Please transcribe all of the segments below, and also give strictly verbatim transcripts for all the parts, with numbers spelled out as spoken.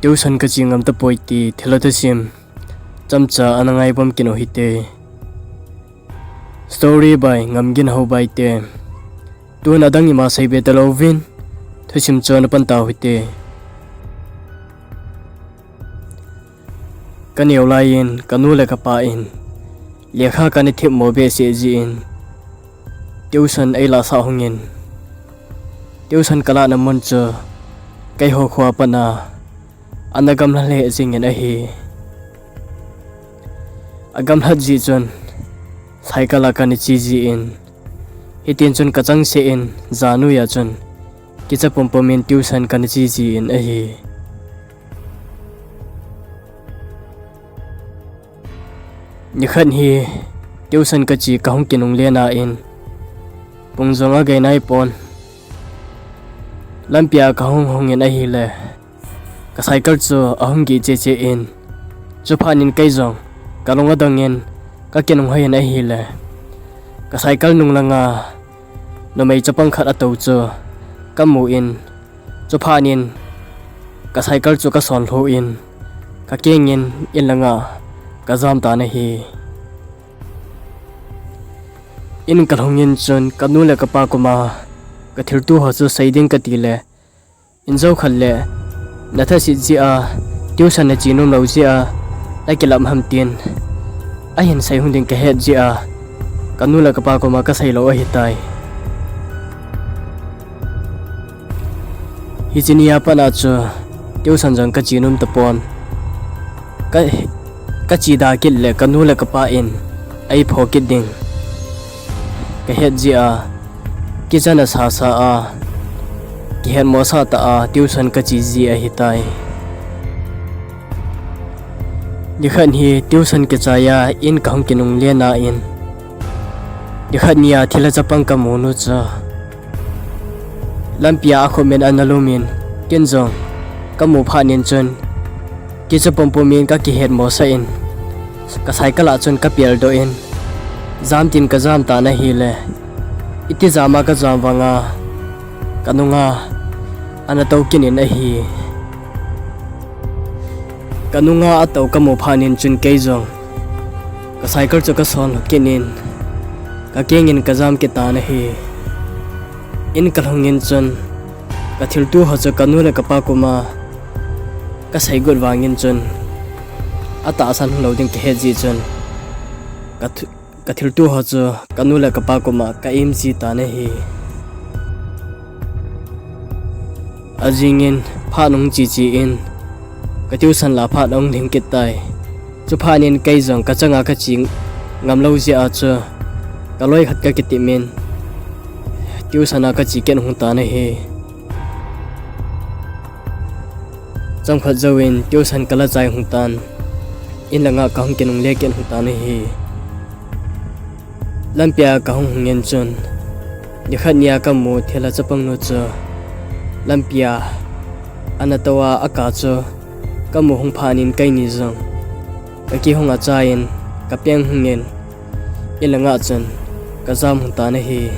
Tuition kache ngam tapoi ti thilha thusim chomcha ana ngai bom kit u hite. Story by Ngamgin Haobai te. Tun adang ima seibe talouvin, thusim chu ana pan tau hite. Kaneo laiyin kanu le kapa in lekha kana themmo behseh jeh in tuition eilahsah hungin, tuition kalahna mun chu keiho kho a pat a ana gamlha lheh jengin ahi. Agamlhat jeh chun cycle a kana che jin, hitin chun kachangseh in jan noiya chun kicha pumpum in tuition kana che jin ahi. Nikhat hi tuition kache kahung kinungle nan, pung jong agei naipon, lampia kahung hungin ahile, ka cycle chu ahung gih cheche in, chuphat in kei jong kalung adongin kakinunghoi in ahile, ka cycle nung langa numei chapang khat atou chu kamun, chuphat in ka cycle chu kasonlhu in, kakengin in langa kajam tan ahi. In kalhungin chun kanu le kapa koma kathilto ho chu seiding katile, in joukhat le nathaset jeh a, tuition nache nomlou jeh a nakilap ham tin, ahin seihung ding kahet jeh a, kanu le kapa koma kaseilou ahitai. Hiche nia pat a chu tuition jong kache nom tapon. Ka, kache da kit le kanu le kapa in eipho kit ding kahet jeh a, kichan asasa a, kihetmosah tah a tuition kache ji ahitai. Nikhat hi tuition kichai a in kahung kinungle nan, nikhat nia thilha chapang kamunu chu lampia akhumin ana lumin, ken jong kamu phat in chun kicha pumpum in kakihetmosah in, ka cycle a chun kapeldoh in, jam tin kajam tan ahile, iti jam a kajam vanga kanunga ana tou kit in ahi. Kanunga atou kamu phat in chun kei jong ka cycle chu kasonlhu kit in, kakengin kajam kit tan ahi. In kalhungin chun kathilto ho chu kanu le kapa koma kaseigot vangin chun atahsan hunglou ding kahet jeh chun kathu, kathilto ho chu kanu le kapa koma ka-im ji tan ahi. Ajingin phat ahung cheche in, ka tuition la phat ahung lhing kit tai. Chuphat in kei jong kachanga kache ngamlou jeh a chu kaloi khat kakitepin tuition a kache kit hung tan ahi. Chomkhat jouvin tuition kala chai hung tan, in langa kahung kinungle kit hung tan ahi. Lampia kahung hungin chun, nikhat nia kamu thilha chapang nu chu lampia ana tou a, aka chu kamu hung phat in keini jong kakihung achain kapeng hungin, in langa chun kajam hung tan ahi.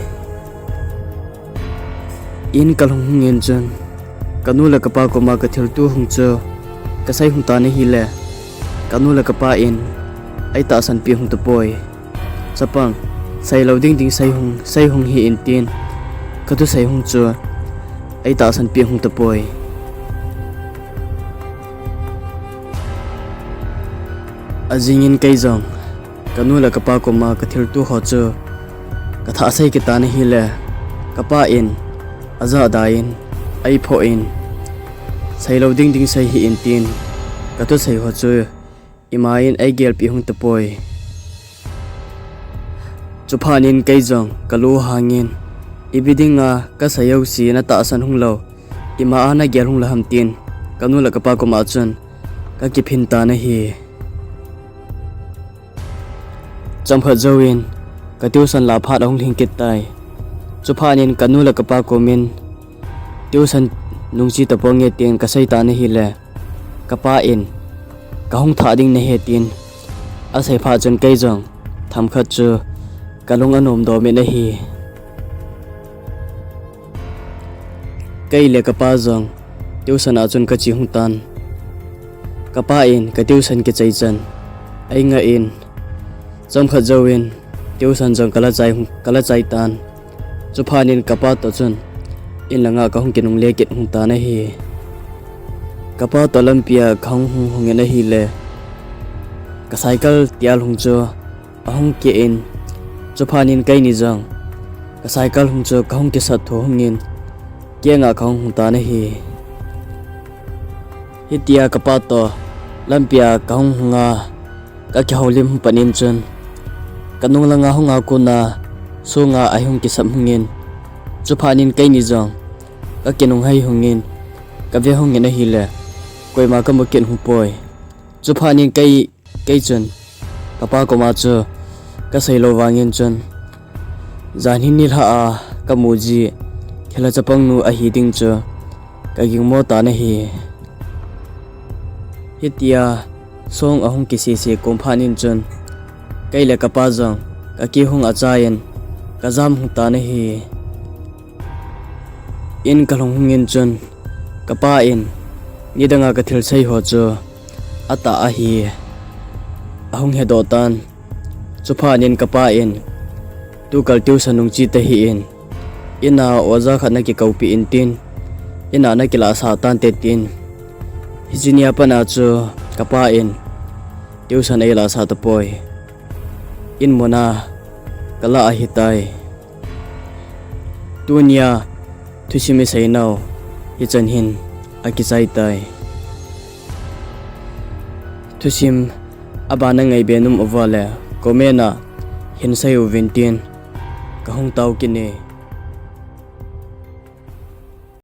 In kalhung hungin chun kanu le kapa koma kathilto hung chu kasei hung tan ahile, kanu le kapa in eitahsanpi hung tapoi. Chapang, seilou ding ding sei hung, sei hung hih in tin, kathusei hung chu eitahsanpi hung tapoi. Ajingin kei jong kanu le kapa koma kathilto ho chu kathah sei kit tan ahile, kapa in ajahda in eiphoh in, seilou ding ding sei hih in tin, kathusei ho chu ima in eigelpeh hung tapoi. Chuphat in kei jong kalu hangin, ipi dinga kasei jouse natahsan hunglou, ima a nagel hung lou ham tin, kanu le kapa koma chun kakiphin tan ahi. Chomkhat jouvin ka tuition la phat ahung lhing kit tai. Chuphat in kanu le kapa komin, tuition nungche taponge tin kasei tan ahile, kapa in kahung thah ding nahi tin asei phat chun kei jong themkhat chu kalung anom domin ahi. Kei le kapa jong tuition a chun kache hung tan. Kapa in ka tuition kichai chan, ei ngah in, chomkhat jouvin tuition jong kala chai, kala chai tan. Chuphat in kapa toh chun in langa kahung kinungle kit hung tan ahi. Kapa toh lampia kahung hung hung in ahile, ka cycle tial hung chu ahung keh in, chuphat in keini jong ka cycle hung chu kahung kisat tho hung in, kenga kahung hung tan ahi. Hitia kapa toh lampia kahung hung a, kakihoulim hung pan in chun, kanung langa hung a kona sunga ahung kisap hung in, chuphat in keini jong kakinunghei hung in, kave hung in ahile, koima kamu kit hung poi. Chuphat in kei, kei chun kapa koma chu kasei lou vangin chun, janhi nilhah a kamu ji thilha chapang nu ahi ding chu kagingmo tan ahi. Hitia song ahung kisese kom phat in chun, kei le kapa jong kakihung achai in kajam hung tan ahi. In kalhung hung in chun, kapa in nidanga kathilsei ho chu atah ahi, ahung hedoh tan. Chuphat in kapa in, tukal tuition nung che tahih in, ina oja khat nakikoupi in tin, ina nakilahsah tante tin. Hiche nia pat a chu kapa in tuition eilahsah tapoi. In muna kalah ahitai. Tunia thusim iseinau hichan hin akichai tai. Thusim abana ngaibe nom uva le comment a hinsei uvin tin kahung tao kit e.